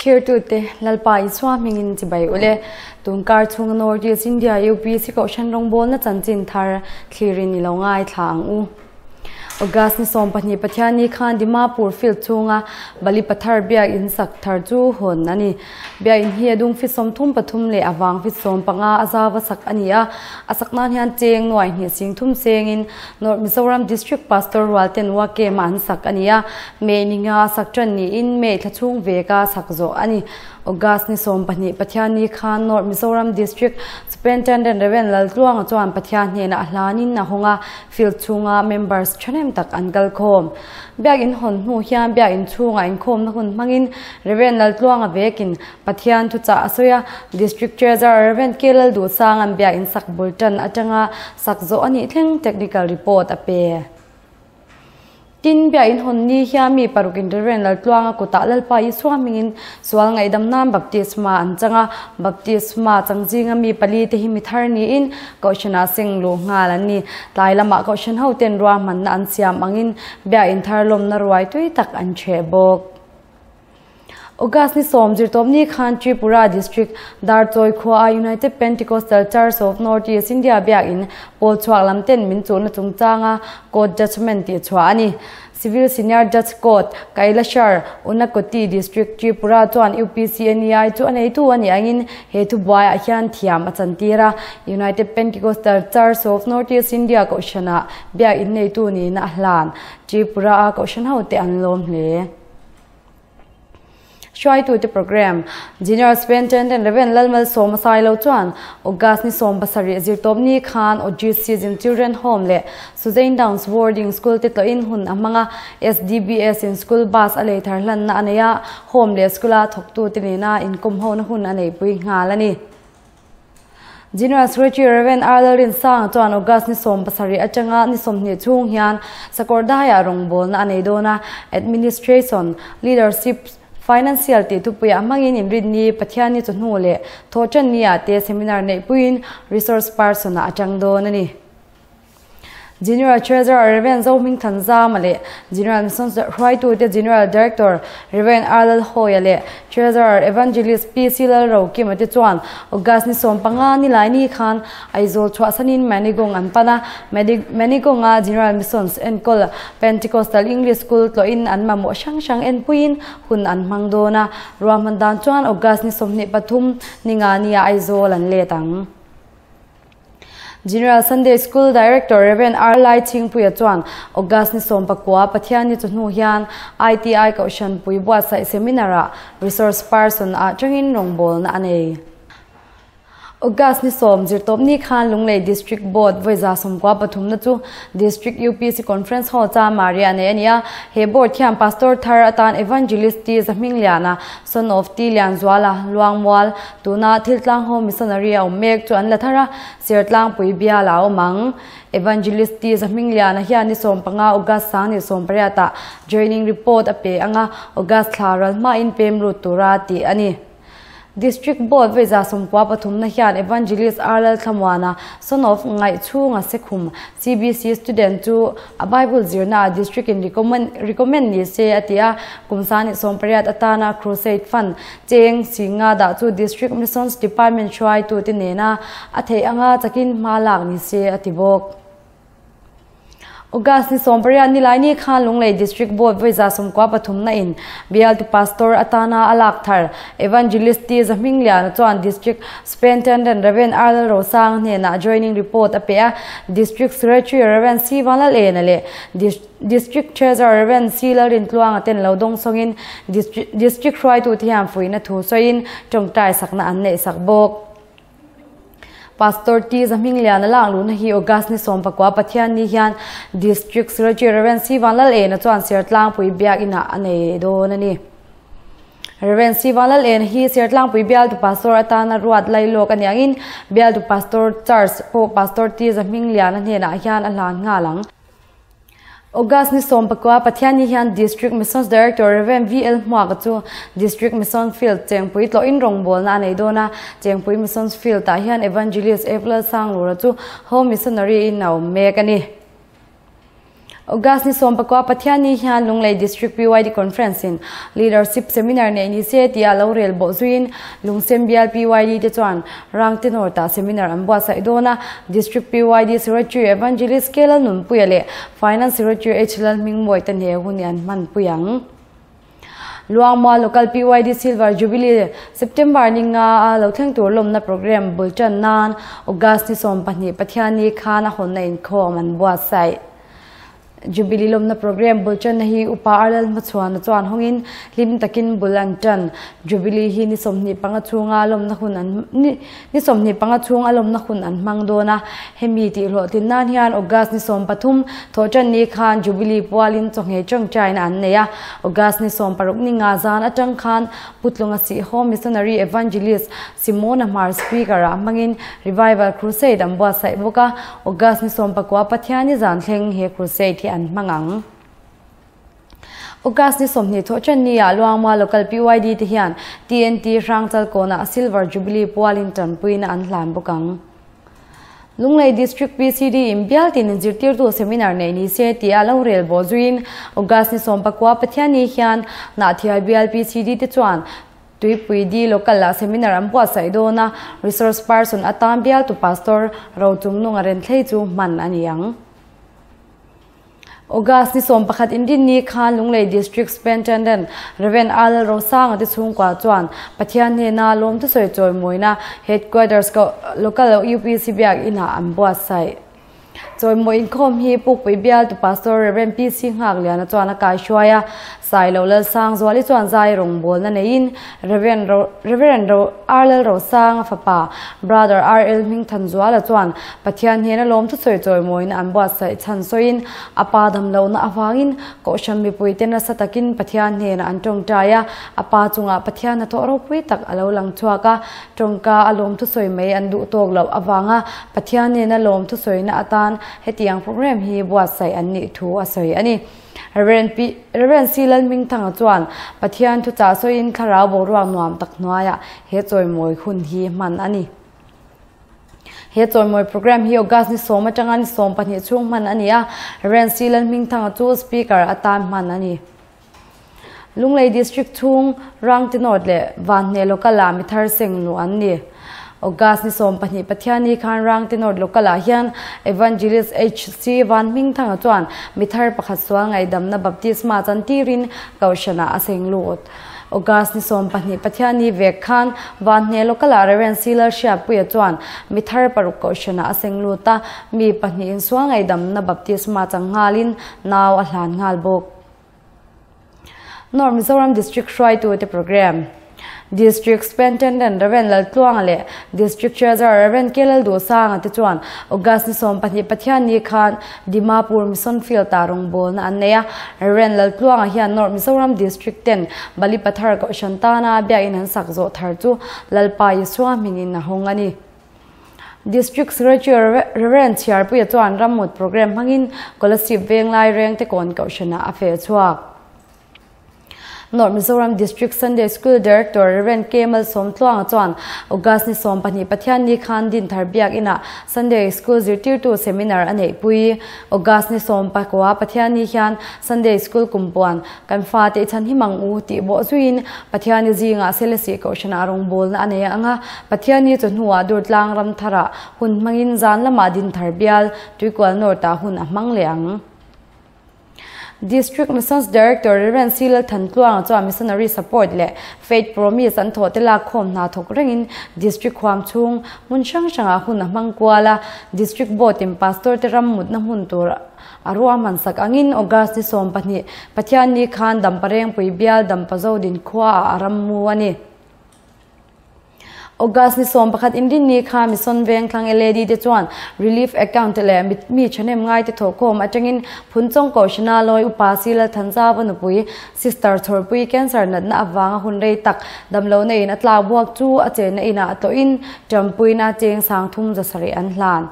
Thirtute Lalpa Isua hmingin chibai ule. Tunkar chhunga North East India UPC Kohhran rawngbawlna chanchin thar thlirin i lo ngaithla ang u. August ni 12 Pathianni khan Dimapur field chhunga Bali Pathar biak in sak thar chu hawn a ni. Biak in hi a dung feet 33 leh a vang feet 15 a zau a sak a ni a. A sak nan hian cheng nuai hnih sing thum sengin North Mizoram District Pastor rual ten Wakema an sak a ni a. May ni nga a sak tan niin May thla chhung veka sak zawh a ni. August ni 12 Pathianni khan North Mizoram District Superintendent Rev Laltluanga chuan Pathian hnenah a hlanin a hawng a, field chhunga members thahnem tak an kal khawm. Biak in hawn hnu hian biak in chhungah inkhawmna hun hmangin Rev Laltluanga vekin Pathian thuchah a sawi a, District Treasurer Rev K Lalduhsanga'n biak in sak bul tan atanga sak zawh a nih thleng technical report a pe. Tin, biak in hawn ni hian mi parukin Rev Laltluanga kutah Lalpa Isua hmingin sual ngaihdam nan baptisma an chang a, baptisma chang zinga mi pali te hi mi thar niin Kohhranah seng luh nghal an ni. Tlai lamah Kohhran hoten ruahmanna an siam angin biak in thar lawmna ruai tui tak an ṭheh bawk. August ni 10 zirtawp ni khan Tripura District Darchawi khua a United Pentecostal Church of North East India biak in pawl chhuak lam ten min chuhna chungchanga court judgement tih chhuah a ni. Civil Senior Judge Court, Kailashar, Unakoti District, Tripura chuan UPCNEI chu a neitu a nih angin he thubuaiah hian thiam a chantir a. United Pentecostal Church of North East India kohhranah biak in neitu niin a hlan. Tripura a kohhran hote an lawm hle. Hruaitute Programme, General Superintendent Rev Lalmalsawma Sailo chuan August ni 17 zirtawp ni khan Ojit Season Children Home leh Suzain Downs Boarding School te tlawhin hun a hmang a, SDBS in school bus a lei thar hlanna a nei a, home leh school a thawktute nena inkawmhona hun a neihpui nghal a ni. General Secretary Rev R Lalrinsanga chuan August ni 17 atanga ni 20 chhung hian Sakawrdaiah rawngbawlna a nei dawn a, Administration, Leadership, Financial tih thupuiah hmangin inrinni, Pathianni chawhnu leh Thawhṭanni-ah te seminar neihpuiin resource person-ah a ṭang dawn a ni. General Treasurer Rev Zohming Thanzama leh General Missions hruaitute General Director Rev R Lalhawia leh Treasurer Evangelist PC Lalrokima te chuan August ni 15 nilaini khan Aizawl chhuahsanin Manigong an pan a, Manigonga General Missions enkawl Pentecostal English School tlawhin an mamawh hrang hrang enpuiin hun an hmang dawn a, ruahman dan chuan August ni 23 ninga nia Aizawl an let ang. General Sunday School Director Rev R Lai Chhingpuia chuan August ni 19 Pathianni chu hnu hian ITI Kohhran pui buatsaih seminar-ah resource person ah tangin rawngbawlna a nei. August ni 10 zirtawpni khan Lunglei District Board vawiza 93 na chu District UPC Conference Hall cha Maria nei a ni a. He board hian Pastor thar atan Evangelist T Zahmingliana, Son of T Lianzuala, Luangmual, tuna Thiltlang Home Missionary a awm mek chu an la thar a, Sertlangpui bial a awm ang. Evangelist T Zahmingliana hian ni 15 August sang ni 18 ah joining report a pe anga August thla ral hmain pem lut tura tih a ni. District Board vawiza 93 na hian Evangelist R Lalthlamuana, son of Ngaihchhunga Sekhum, CBC student chu a Bible zirna ah District in recommend ni se a ti a, kum sani 18 atana Crusade Fund cheng singa dah chu District Missions Department hruaitu te nena a theih anga chakin hma lak ni se a ti bawk. August ni 18 nilaini khan Lunglei District Board vawiza 93 na in bialtu pastor atana a lak thar Evangelist T Zahmingliana chuan District Superintendent Rev R Lalrosanga hnenah joining report a pe a, District Secretary Rev C Vanlalena leh District Treasurer Rev C Lalrintluanga ten lo dawng sawngin District hruaitute hian fuihna thu sawiin tawngtai sakna an neih sak bawk. Pastor T Zahmingliana lak luhna hi August ni 19 Pathianni hian District Secretary Rev C Vanlalena chuan Sertlangpui biak inah a nei dawn a ni. Rev C Vanlalena hi Sertlangpui bialtu pastor atana ruat lailawk a ni angin bialtu pastor Charge pawh Pastor T Zahmingliana hnenah hian a hlan nghal ang. August ni 19 Pathianni hian District Missions Director Rev VL Hmuaka chu District Mission Field Chengpui tlawhin rawngbawlna a nei dawn a, Chengpui Missions Field ah hian Evangelist F Lalsanglura chu Home Missionary in a awm mek a ni. August ni 19 Pathianni hian Lunglei District PYD Conference in Leadership Seminar neih ni se tia lo rel bawh zuiin Lungsem bial PYD te chuan Rangte North ah seminar an buatsaih dawn a. District PYD Secretary Evangelist K Lalnunpuia leh Finance Secretary H Lalhmingmawii te hne hun hi an hmanpui ang. Luangmual Local PYD Silver Jubilee September ni nga a lo thleng tur lawmna programme bul tan nan August ni 12 Pathianni khan a hawnna inkhawm an buatsaih. Jubilee lawmna programme bul tanna hi Upa Arlal hmachhuana chuan hawngin hlim takin bul an tan. Jubilee hi ni 25 chhunga lawmna hun an ni 25 chhung a lawmna hun an hmang dawn a. Hemi tih hlawhtlin nan hian August ni 13 thawhtan ni khan Jubilee pualin chawhngei tawngtaina an nei a. August ni 16 ni nga zan atang khan Putlunga Sihawm Missionary Evangelist Simona Hmar Speaker ah hmangin Revival Crusade an buatsaih bawk a. August ni 19 Pathiani zan thleng he crusade hi an hmang ang. August ni 20 thawhtan ni ah Luangmual Local PYD te hian TNT Hrangchal kawnah Silver Jubilee pualin tanpuina an hlan bawk ang. Lunglei District PCD in bial tin inzirtirtu seminar nei ni se tia lo rel bawh zuiin August ni 19 Pathianni hian Hnahthial bial PCD te chuan Tuipui Di Local ah seminar an buatsaih dawn a, resource person atan bialtu Pastor Rochungnunga Renthlei chu hman a ni ang. August ni 11 Indinni khan Lunglei District Superintendent Rev. Al Rosanga te chhungkua chuan Pathian hnena lawm thusawi chawimawina Headquarters Local UPC biak inah an buatsaih. Chawimawih inkhawm hi Pukpui bialtu Pastor Rev. PC Nghakliana chuan a kaihruai a, Sailo Lalsangzuali chuan zai rawngbawlna neiin Rev. Arlal Rosanga fapa Brother RL Hmingthanzuala chuan Pathian hnena lawm thusawi chawimawina an buatsaih chhan sawiin a pa damlohna avangin Kohhran mipuite nasa takin Pathian hnenah an tawngtai a, a pa chungah Pathian hnathawh ropui tak a lo lang chhuak a, tawngka a lawm thusawi mai an duh tawk loh avanga Pathian hnena lawm thusawina atan hetiang programme hi buatsaih an nih thu a sawi a ni. Rev. C. Lalhmingthanga chuan Pathian thuchah sawiin thlarau boruak nuam tak hnuaiah he chawimawi hun hi hman a ni. He chawimawi programme hi August ni 10 atanga ni 12 chhung hman a ni a, Rev. C. Lalhmingthanga chu Speaker atan hman a ni. Lunglei District chhung Rangte North leh Vanhne Local ah mi thar seng luh an ni. August ni 12 Pathianni khan Rangte North Local ah hian Evangelist HC Vanhmingthanga chuan mi thar pakhat sual ngaihdamna baptisma chantirin Kohhranah a seng lut. August ni 12 Pathianni vek khan Vanhne Local ah Rev. C Lalhriatpuia chuan mi thar paruk Kohhranah a seng lut a, mi pahnihin sual ngaihdamna baptisma chang nghalin nau a hlan nghal bawk. North Mizoram District hruaitute Programme District Superintendent Rev. Laltluanga leh District Treasurer Rev. K Lalduhsanga te chuan August ni 12 Pathianni khan Dimapur Mission Field-ah rawngbawlna an nei a. Rev. Laltluanga hian North Mizoram District ten Bali Pathar Kohhran tana biakin an sak zawh thar chu Lalpa Isua hmingin a hawng a ni. District Secretary Rev. Chhiarpuia chuan rammut programme hmangin Kolasib Venglai Rengte Kawn Kohhranah a feh chhuak. North Mizoram District Sunday School Director Rev. K Malsawmtluanga chuan August ni 12 Pathianni khan Dinthar Biak Inah Sunday School zirtirtu seminar a neihpui. August ni 19 Pathianni hian Sunday School kumpuan Kan fate i chhan hi mang u tih bawh zuiin Pathiani zingah Selesih Kohhranah rawngbawlna a nei ang a, Pathiani chu hnuah Durtlang ram tharah hun hmangin zan lamah Dinthar bial Tuikual North-ah hun a hmang leh ang. District Missions Director Rev. C. Lalthantluanga chuan Missionary Support leh Faith Promise an thawhte lakkhawm hna thawk rengin District huam chhung hmun hrang hrangah hun a hmang kual a, District Board-in Pastor te ram mutna hmun tur A ruahman sak angin August ni 12 Pathianni khan Dampa Rengpui bial Dampa Zodin khuaah a ram mu a ni. August ni 11 Inrinni kha Mission Vengthlang LAD te chuan Relief Account leh mi thahnem ngaite thawhkhawm atangin Phunchawng Kohhrana Lawi Upa Silal Thanzava nupui Sister Chhawrpui Cancer natna avanga hun rei tak damlo neiin a tlak buak chu a chenna inah a tlawhin Ṭampuina cheng 3700 an hlan.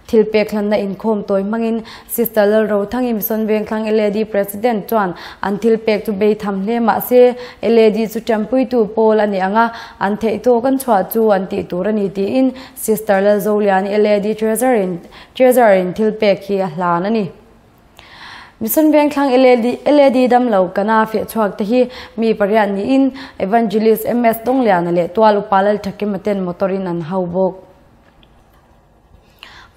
Thil pek hlanna inkhawm tawi hmangin Sister Lalrothangi Mission Vengthlang LAD President chuan an thil pek chu bei tham hle mahse LAD chu ṭanpuitu pawl a ni ang a, an theih tawk an chhuah chu an tih tur a ni tiin Sister Lalzoliani LAD Treasurer in thil pek hi a hlan a ni. Mission Vengthlang LAD damlo kana fiah chhuak te hi mi pariat niin Evangelist MS Dongliana leh Tual Upa Lalthakima ten motor in an hau bawk.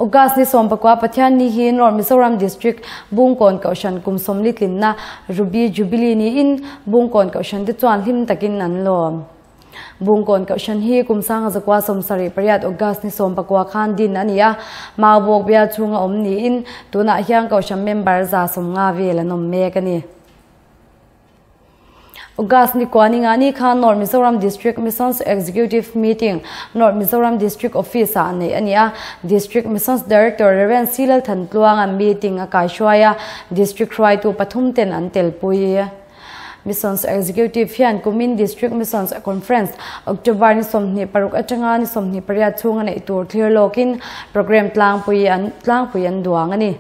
August ni 14 Pathianni hi North Mizoram District Bungkawn Kohhran kum 40 tlinna Ruby Jubilee niin Bungkawn Kohhran te chuan hlim takin an lawm. Bungkawn Kohhran hi kum 1978 August ni 19 khan din a ni a, Maubawk bial chhunga awm niin tunah hian Kohhran member 150 vel an awm mek a ni. August ni kua ni nga ni khan North Mizoram District Missions Executive Meeting North Mizoram District Office ah neih a ni a, District Missions Director Rev. C. Lalthantluanga'n meeting a kaihruai a, District hruaitu pathum ten an telpui. Missions Executive hian kumin District Missions Conference October ni 26 atanga ni 28 chhunga neih tur thlir lawkin programme tlangpui an tlangpui an duang a ni.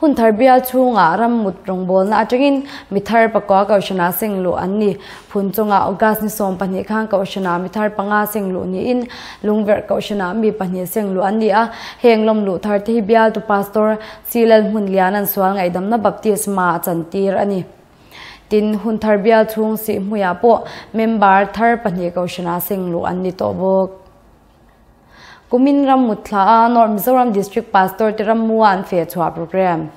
Hun thar bial chhungah ram mut rawngbawlna atangin mi thar pakua Kohhranah seng luh an ni. Phun chungah August ni 12 khan Kohhranah mi thar panga seng luh niin Lungverh Kohhranah mi pahnih seng luh an ni a. Heng lawm luh thar te hi bialtu Pastor Silal hmun lian an sual ngaihdamna baptisma a chantir a ni. Tin, hun thar bial chhung sih hmuiah pawh member thar pahnih Kohhranah seng luh an ni tawh bawk. Kumin ram mutthla a North Mizoram District Pastor te rammua an feh chhuah program.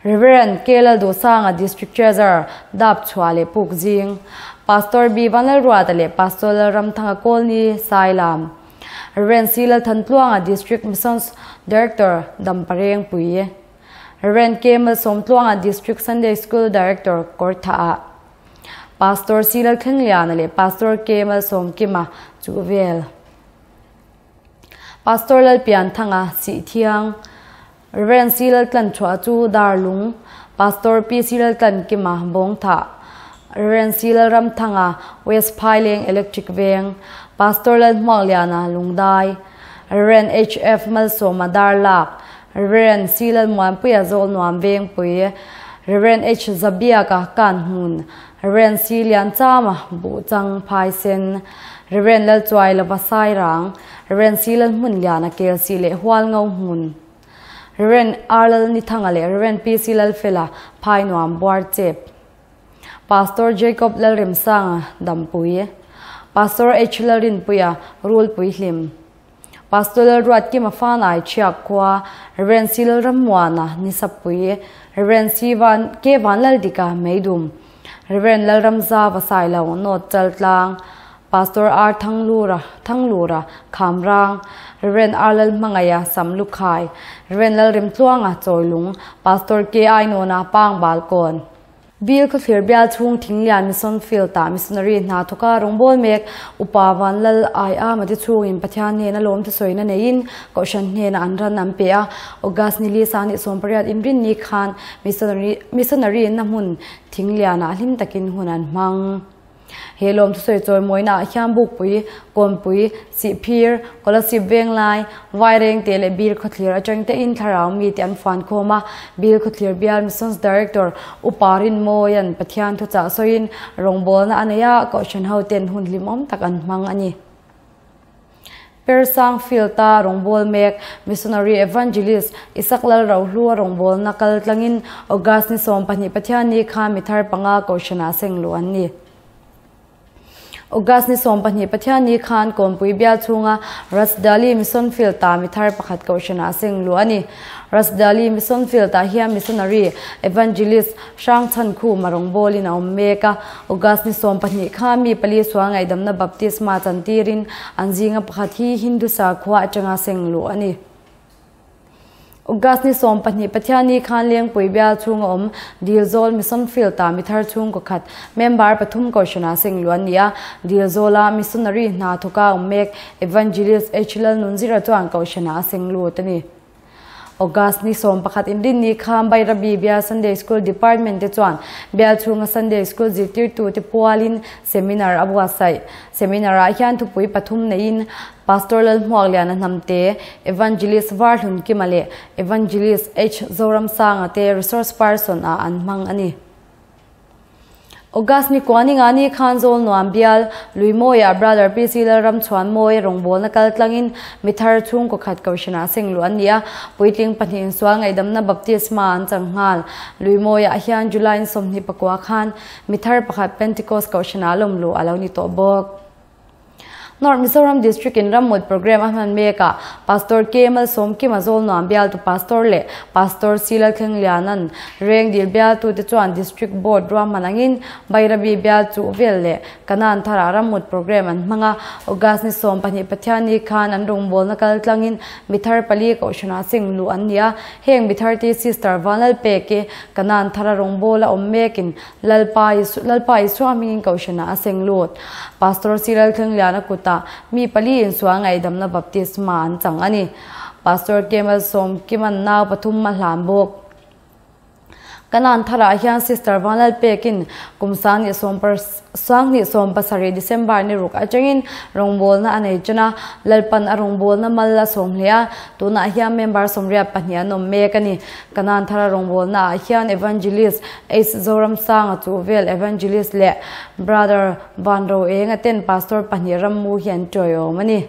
Rev. K. Lalduhsanga District Treasurer, Dap Chhuah leh Puk Zing, Pastor B. Vanlalruata leh Pastor Lalramthanga Kawlni, Sailam. Rev. C. Lalthantluanga District Missions Director, Damparengpui. Rev. K. Malsawmtluanga District Sunday School Director, Kawrthah. Pastor C. Lalthlengliana leh Pastor K. Malsawmkima Chuhvel. Pastor Lalpianthanga Sihthiang, Rev. C. Laltlanchhuah chu Darlung, Pastor PC Laltlankima Bawngthah, Rev. C. Lalramthanga West Phaileng Electric Veng, Pastor Lalhmuakliana Lungdai, Rev. HF Malsawma Darlak, Rev. C. Lalmuanpuia Zawlnuam Vengpui, Rev. H. Zabiaka Kanhmun, Rev. C. Lianchama Buhchang Phaisen, Rev. Lalchuailova Sairang, Rev. C. Lalhmunliana Kelsi leh Hualngo Hmun, Rev. R. Lalnithanga leh Rev. PC Lalfela Phainuam Buarchep, Pastor Jacob Lalremsanga Dampui, Pastor H. Lalrinpuia Rulpui Hlim, Pastor Lalruatkima Fanai Chhiak Khua, Rev. C. Lalrammuana Nisapui, Rev. C. Van K. Vanlaldika Meidum, Rev. Lalramza Vasailo North Chaltlang, Pastor R. Thanglura Thanglura Khamrang, Rev. R. Lalhmangaia Samlukhai, Rev. Lalremtluanga Chawilung, Pastor K. Ainawna Pangbalkawn. Bill khawthlir bial chhung Thinglian Mission Field ah Missionary hna thawka rawngbâwl mek Upa Vanlal Ai a mate chhungin Pathian hnena lawm thusawiina neiin Kohhran hnena an ran an pe a. August ni li sang nih 18 inrin ni khan Missionary Missionary na hmun Thinglian ah hlim takin hun an hmang. He lawm thusawi chawimawina ah hian Bukpui, Kawnpui, Sihphir, Kolasib Venglai, Vairengte leh Bil Khawthlir atang te in thlarau mite an fuan khawm a. Bil Khawthlir bial Missions Director Upa Rinmawia'n Pathian thuchah sawiin rawngbawlna a nei a, Kohhran ho ten hun hlimawm tak an hmang a ni. Persang Field-a rawngbâwl mek Missionary Evangelist Isak Lalrohlua rawngbâwlna kal tlangin August ni 12 Pathianni kha mi thar panga Kohhranah seng luh an ni. August ni 12 Pathianni khan Kawnpui bial chhunga Rasdali Mission Field-a mi thar pakhat Kohhranah seng luh a ni. Rasdali Mission Field-ah hian Missionary Evangelist Hrangchhan Khuma rawngbâwlin a awm mek a. August ni 12 kha mi pali sual ngaihdamna baptisma chantirin an zinga pakhat hi Hindu sakhua atanga seng luh a ni. August ni 12 Pathianni khan Lengpui bial chhunga awm Dilzawl Mission Field-ah mi thar chhungkaw khat member pathum Kohhranah seng luh an ni a. Dilzawla Missionary hna thawka awm mek Evangelist H. Lalnunzira chuan Kohhranah a seng lut a ni. August ni 11 inrin ni khan Bairabi Bial Sunday School Department te chuan bial chhunga Sunday School zirtirtu te pualin seminar a buatsaih. Seminar ah hian thupui pathum neiin Pastor Lalhmuakliana Hnamte, Evangelist Varhlunkima leh Evangelist H Zoramsanga te resource person ah an hmang a ni. August ni kua ni nga ni khan Zawlnuam bial Luimawiah Brother PC Lalramchhuanmawia rawngbawlna kal tlangin mithar chhungkaw khat kohhranah seng luh an ni a, puitling pahnihin sual ngaihdamna baptisma an chang nghal. Luimawiah hian July in 24 khan mithar pakhat Pentecost kohhranah lawm luh a lo ni tawh bawk. North Mizoram District in rammut program a hman mek ah Pastor K Malsawmkima Zawlnuam bialtu Pastor leh Pastor C Lalthlengliana'n Rengdil bialtu te chuan District Board ruahman angin Bairabi bial chuh vel leh Kanan tharah rammut program an hmang a, August ni 12 Pathianni khan an rawngbawlna kal tlangin mithar pali kohhranah seng luh an ni a, heng mithar te Sister Vanlalpeki Kanan thara rawngbawla awm mekin Lalpa Lalpa Isua hmingin kohhranah a seng lut. Pastor C. Lalthlengliana kutah mi pali insual ngaihdamna baptisma an chang a ni. Pastor Kemal Sawmkima'n nau pathum a hlan bawk. Kanan tharah hian Sister Vanlalpekin kum 2017 December ni ruk atangin rawngbawlna a nei tan a, Lalpan a rawngbawlna mal a sawm hle a, tunah hian member 82 an awm mek a ni. Kanan thara rawngbawlna ah hian Evangelist H Zoramsanga chu vel Evangelist leh Brother Van Roenga ten Pastor pahnih rammu hi an tawiawm a ni.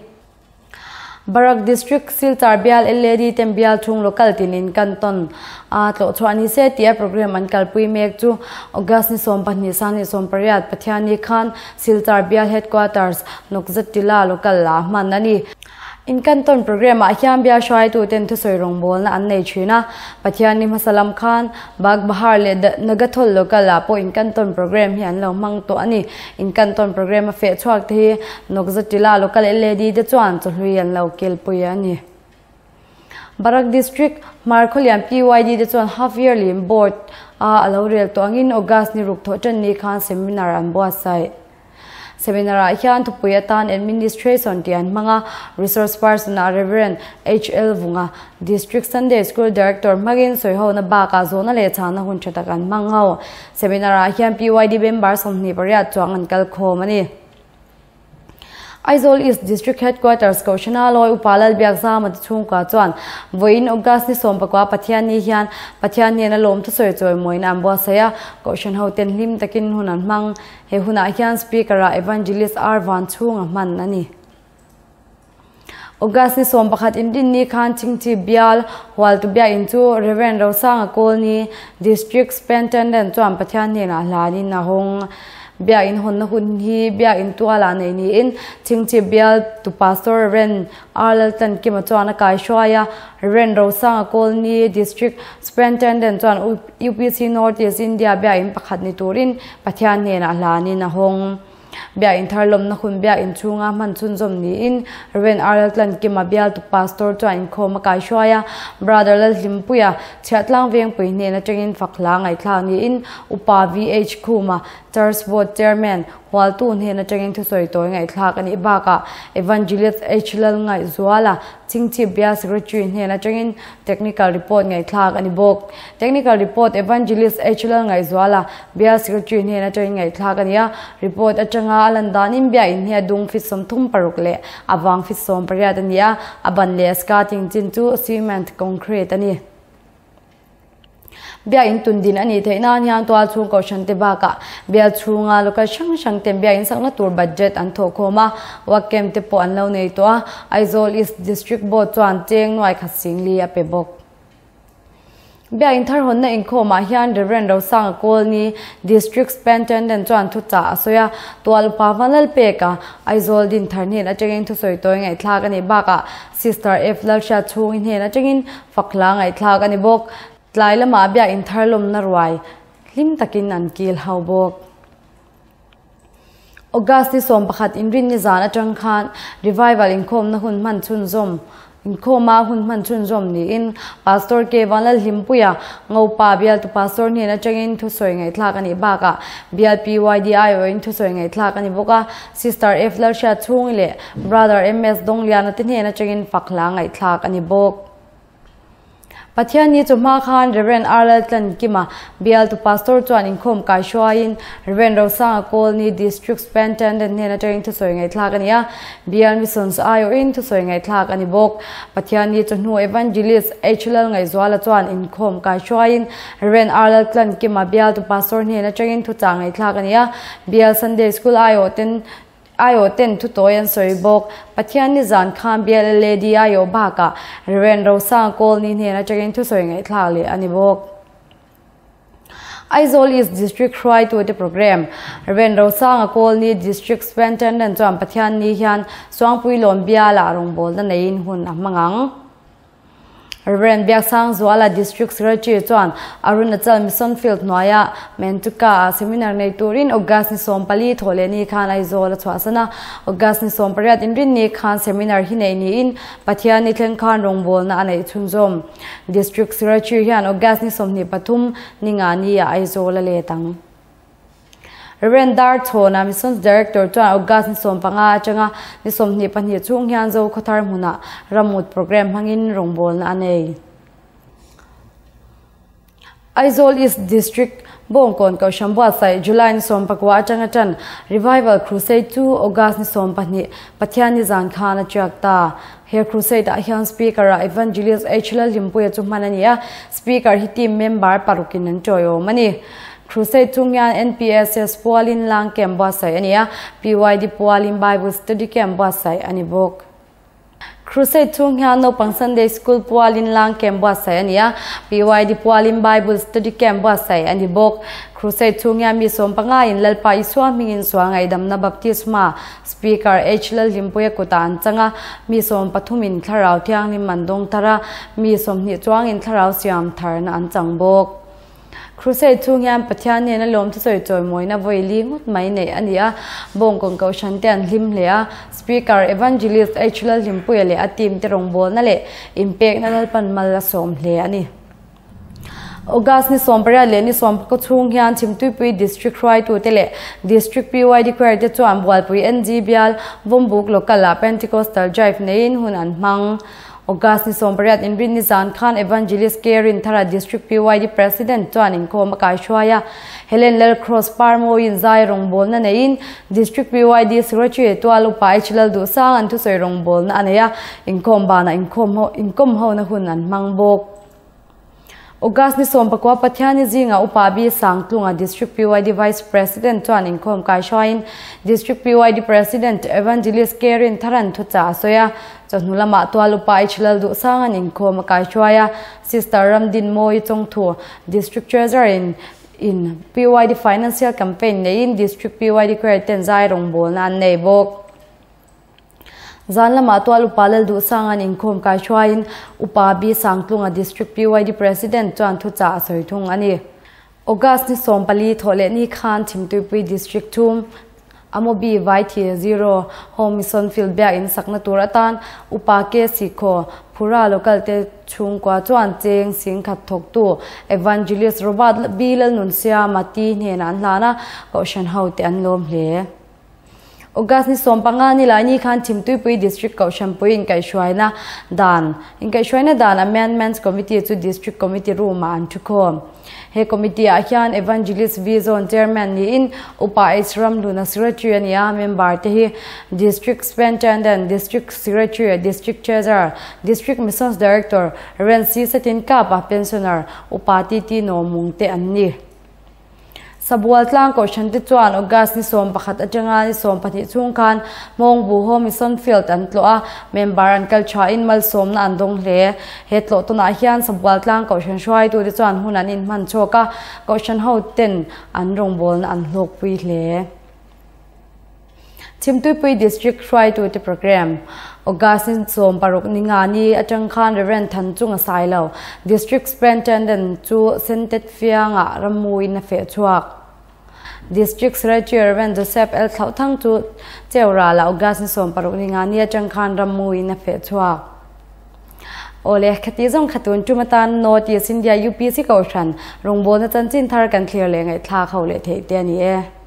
Barak District Silchar bial LAD ten bial chhung local tinin kan tawn a tlawhchhuah ni se tia program an kalpui mek chu August ni 12 2018 Pathianni khan Silchar bial Headquarters Nokzatila local ah hman a ni. Inkantawn program ah hian bial hruaitu ten thusawi rawngbawlna an nei thin a, Pathianni hmasa lam khan Bagbahar leh Nagathol local ah pawh inkantawn program hi an lo hmang tawh a ni. Inkantawn program a feh chhuak te hi Nokzatila local LAD te chuan chawhlui an lo kilpui a ni. Barak District Hmarkhawlian PYD te chuan half yearly board a a lo rel tawh angin August ni ruk thawh tan ni khan seminar an buatsaih. Seminar ah hian thupui atan Administration tih an hmang a, Resource Person ah Rev. HL Vunga, District Sunday School Director hmangin sawihona bakah zawhna leh chhana hun tha tak an hmang ho. Seminar ah hian PYD member 28 chuang an kal khawm a ni. Aizawl East District Headquarters Kohhrana Lawi Upa Lalbiakzama te chhungkua chuan vawiin August ni 19 Pathianni hian Pathian hnena lawm thusawi chawimawiin an buatsaih a, Kohhran hoten hlim takin hun an hmang. He hunah hian Speaker-ah Evangelist R Vanchhunga hman a ni. August ni 11 inrinni khan Chingchi bial Hualtu biakinn chu Rev. Rosanga Kawlni, District Superintendent chuan Pathian hnenah hlanin a hawng. Biakinn hawnna hun hi biakinn tualah nei niin Chingchi bial tu Pastor Rev. R Laltankima chuan a kaihruai a, Rev. Rosanga Kawlni, District Superintendent chuan UPC North East India biakinn pakhat ni turin Pathian hnenah hlanin a hawng. Biakinn thar lawmna hun biakinn chhunga hman chhunzawm niin Rev. R Laltlankima bialtu Pastor chuan inkhawm a kaihruai a, Brother Lalhlimpuia Chhiahtlang Vengpui hnen atangin fak hla ngaihthlak niin Upa VH Khuma, Church Board Chairman, Hualtu hnen atangin thusawi tawi ngaihthlak a nih bakah Evangelist H Lalngaihzuala, Chingchip Bial Secretary hnen atangin Technical Report ngaihthlak a ni bawk. Technical Report Evangelist H Lalngaihzuala, Bial Secretary hnen atangin ngaihthlak a ni a, report atanga a lan danin biakinn hi a dung feet 36 leh a vang feet 18 a ni a, a ban leh a skirting chin chu cement concrete a ni. Biakinn tundin a nih theih nan hian tual chhung kohhran te bakah bial chhunga local hrang hrang ten biakinn sakna tur budget an thawh khawm a, work camp te pawh an lo nei tawh a, Aizawl East District Board chuan cheng nuai khat singli a pe bawk. Biakinn thar hawnna inkhawmah hian Rev. Rosanga Kawlni, District Superintendent chuan thuchah a sawi a, tual upa Vanlalpeka, Aizawl Dinthar hnen atangin thusawi tawi ngaihthlak a nih bakah Sister F Lalhriat chhungi hnen atangin fak hla ngaihthlak a ni bawk. Tlai lamah biakinn thar lawmna ruai hlim takin an kil ho bawk. August ni 11 inrinni zan atang khan Revival inkhawmna hun hman chhunzawm inkhawma hun hman chhunzawm niin Pastor K Vanlalhlimpuia Ngopa bialtu Pastor hnen atangin thusawi ngaihthlak a nih bakah bial PYDI awin thusawi ngaihthlak a ni bawk a, Sister F Lalhriat chhungi leh Brother MS Dongliana te hnen atangin fak hla ngaihthlak a ni bawk. Pathianni chawhma khan Rev. R. Laltlankima, Bialtu Pastor chuan inkhawm kaihruaiin Rev. Rosanga Kawlni District Superintendent hnen atangin thusawi ngaihthlak a ni a, Bial Missions aiawhin thusawi ngaihthlak a ni bawk. Pathianni chawhnu Evangelist H. Lalngaihzuala chuan inkhawm kaihruaiin Rev. R. Laltlankima, Bialtu Pastor hnen atangin thuchah ngaihthlak a ni a, Bial Sunday School aiawhten Aiawh ten thutawi an sawi bawk. Pathian ni zan khan bial LAD aiawh bakah Rev. Rosang Kawlni hnen atangin thusawi ngaihthlak leh a ni bawk. Aizawl East District hruaitute Programme, Rev. Rosanga Kawlni District Superintendent chuan Pathian ni hian Suangpuilawn bialah rawngbawlna neiin hun a hmang ang. Rev. Biaksangzuala District Secretary chuan Arunachal Mission Field hnuaia Mentuka-ah seminar nei turin August ni 14 thawhlehni khan Aizawl a chhuahsan a. August ni 18 inrinni khan seminar hi neih niin Pathianni thleng khan rawngbawlna a neih chhunzawm. District Secretary hian August ni 23 ni ngani-ah Aizawl a let ang. Rev. Darchhawna Missions Director chuan August ni 15 atanga ni 22 chhung hian Zokhawthar hmunah ramut programme hmangin rawngbawlna a nei. Aizawl East District Bawngkawn Kohhran buatsaih July ni 19 atanga tan Revival Crusade chu August ni 12 Pathianni zan khan a tiak ta. He Crusade ah hian Speaker ah Evangelist H Lalhlimpuia chu hman a ni a, Speaker hi team member parukin an tawiawm a ni. Crusade chung hian NPSS pualin lang camp buatsaih a ni a, PYD pualin Bible Study camp buatsaih a ni bawk. Crusade chung hian naupang Sunday School pualin lang camp buatsaih a ni a, PYD pualin Bible Study camp buatsaih a ni bawk. Crusade chung hian mi 15 in Lalpa Isua hmingin sual ngaihdamna baptisma Speaker H Lalhlimpuia kutah an chang a, mi 13 in thlarau thianghlim an dawng thar a, mi 20 chuangin thlarau siam tharna an chang bawk. Crusade chhung hian Pathian nena lawm thusawi chawimawina vawi li ngawt mai neih a ni a, Bawngkawn Kohhran te an hlim hle a, Speaker Evangelist H Lalhlimpuia leh a team te rawngbawlna leh inpekna Lalpan mal a sawm hle a ni. August ni 18 leh ni 19 chhung hian Chhimtuipui District hruaitute leh District PYD Choir te chuan Bualpui NG bial Vawmbuk Local ah Pentecostal Drive neiin hun an hmang. August ni 18 inrin ni zan khan Evangelist K Rinthara District PYD President chuan inkhawm a kaihruai a, Helen Lalcross Parmawiin zai rawngbawlna neiin District PYD Secretary Tual Upa H Lalduhsang an thusawi rawngbawlna a nei a, inkhawm banah inkhawm ho inkawm hona hun an hmang bawk. August ni 19 Pathianni zingah Upa B Sangtlunga District PYD Vice President chuan inkhawm kaihruaiin District PYD President Evangelist K Rintharan thuchah a sawi a, chawhnu lamah Tual Upa H Lalduhsanga'n inkhawm a kaihruai a, Sister Ramdinmawii Chawngthu District Treasurer in in PYD Financial Campaign neiin District PYD Choir ten zai rawngbawlna an nei bawk. Zan lamah Tual Upa Lalduhsanga'n inkhawm kaihruaiin Upa B Sangtlunga District PYD President chuan thuchah a sawi thung a ni. August ni 14 thawh leh ni khan Chhimtuipui District thum Amobi Vaithi Zero Home Mission Field biakin sakna tur atan Upa K Sikhaw Phura Local te chhungkua chuan cheng singkhat thawktu Evangelist Robert B Lalnunsiama ti hnenah an hlan a, Kohhran ho te an lawm hle. August ni 15 ni lai ni khan Chhimtuipui District Kohhranpui inkaihhruaina dan inkaihhruaina dan Amendments Committee chu District Committee room ah an thukhawm. He committee ah hian Evangelist V Zone Chairman niin Upa H Ramhluna Secretary a ni a, member te hi District Superintendent, District Secretary, District Treasurer, District Missions Director, Ren C Satin Kapa, Pensioner, Upa TT Nawmung te an ni. Sabual tlang Kohhran te chuan August ni 11 atanga ni 12 chhung khan Hmawngbu Home Mission Field an tlawh a, member an kal thain malsawmna an dawng hle. He tlawh tawnah hian Sabual tlang Kohhran hruaitute chuan hun an inhman chhuak a, Kohhran ho ten an rawngbawlna an hlawkpui hle. Chhimtuipui District hruaitute Programme, August ni 60 ni nga ni atang khan Rev. Thanchunga Sailo, District Superintendent chu Sentet Fianga ramuin a feh chhuak. District Secretary Rev. Joseph L Thlauhthang chu Cheurala August ni 60 ni nga ni atang khan ramuin a feh chhuak. Awle, khati zawng khatun tum atan North East India UPC Kohhran rawngbawlna chanchin thar kan thlir leh ngaihthlak ho leh theih te a ni e.